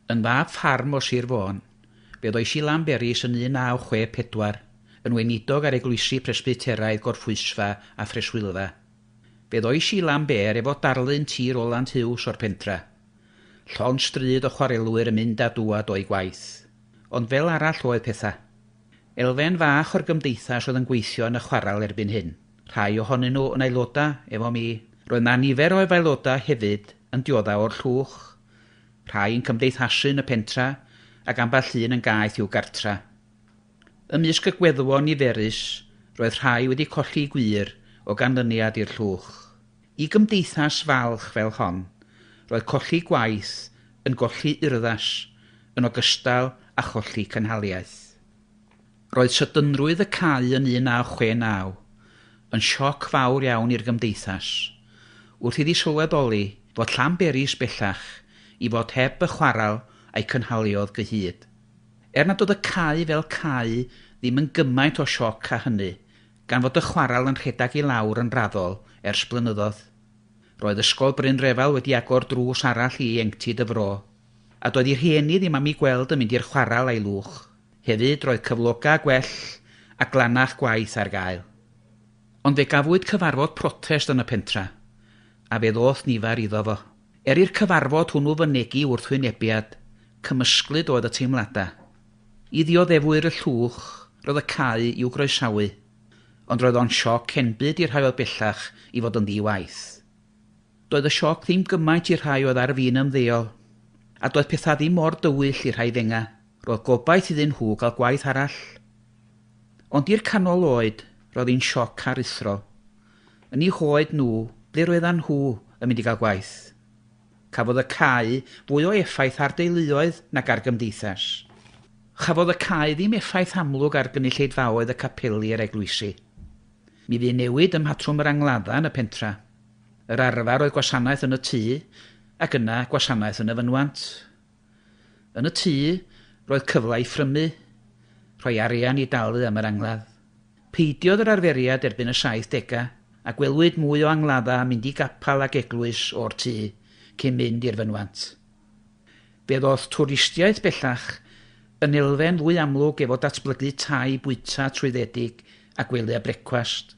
Yn fab ffarm o Sir Fôn, fe ddois i Lanberis yn 1964, yn weinidog ar eglwysi Presbyteraidd Gorffwysfa a Phreswylfa. Fe ddois i Lanbêr efo darlun T. Rolant Huws o'r pentra. Llond stryd o chwarelwyr yn mynd a dŵad o'u gwaith. Ond fel arall oedd pethau. Elfen fach o'r gymdeithas oedd yn gweithio yn y chwarel erbyn hyn. Rhai ohonyn nhw yn aelodau efo mi. Roedd 'na nifer o aelodau hefyd yn diodda o'r llwch. Rhai yn cymdeithasu yn y pentra ac ambell un yn gaeth i'w gartra. Ymysg y gweddwon niferus, roedd rhai wedi colli gwŷr o ganlyniad i'r llwch. I gymdeithas falch fel hon, roedd colli gwaith yn golli urddas yn ogystal â cholli cynhaliaeth. Roedd sydynrwydd y cau yn 1969 yn sioc fawr iawn i'r gymdeithas, wrth iddi sylweddoli fod Llanberis bellach i fod heb y chwarel a'i cynhaliodd gyhyd. Er nad oedd y cau fel cau ddim yn gymaint o sioc â hynny, gan fod y chwarel yn rhedeg i lawr yn raddol ers blynyddoedd. Roedd Ysgol Bryn Refel wedi agor drws arall i ieuenctid y fro, a doedd eu rhieni ddim am eu gweld yn mynd i'r chwarel a'i lwch. Hefyd, roedd cyflogau gwell a glanach gwaith ar gael. Ond fe gafwyd cyfarfod protest yn y pentra, a fe ddoth nifer iddo fo. Er i'r cyfarfod hwnnw fynegi wrthwynebiad, cymysglyd oedd y teimladau. I ddioddefwyr y llwch, roedd y cau i'w groesawu, ond roedd o'n sioc enbyd i'r rhai oedd bellach i fod yn ddi-waith. Doedd y sioc ddim gymaint i'r rhai oedd ar fin ymddeol, a doedd pethau ddim mor dywyll i'r rhai fenga. Roedd gobaith iddyn nhw gael gwaith arall. Ond i'r canol oed, roedd hi'n sioc aruthrol. Yn eu hoed nhw, ble roeddan nhw yn mynd i gael gwaith? Cafodd y cau fwy o effaith ar deuluoedd nag ar gymdeithas. Chafodd y cau ddim effaith amlwg ar gynulleidfaoedd y capeli a'r eglwysi. Mi fu newid ym mhatrwm yr angladdau yn y pentra. Yr arfer oedd gwasanaeth yn y tŷ, ac yna gwasanaeth yn y fynwant. Yn y tŷ, roedd cyfle i ffrymu, rhoi arian i dalu am yr angladd. Peidiodd yr arferiad erbyn y saithdegau, a gwelwyd mwy o angladdau yn mynd i gapel ac eglwys o'r tŷ cyn mynd i'r fynwant. Fe ddoth twristiaeth bellach yn elfen fwy amlwg efo datblygu tai bwyta trwyddedig a gwely a brecwast,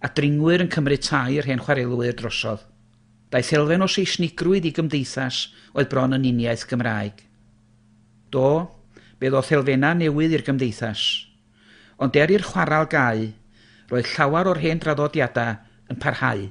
a dringwyr yn cymryd tai yr hen chwarelwyr drosodd. Daeth elfen o Seisnigrwydd i gymdeithas oedd bron yn uniaith Gymraeg. Do, fe ddoth elfennau newydd i'r gymdeithas. Ond er i'r chwarel gau, roedd llawer o'r hen draddodiadau yn parhau.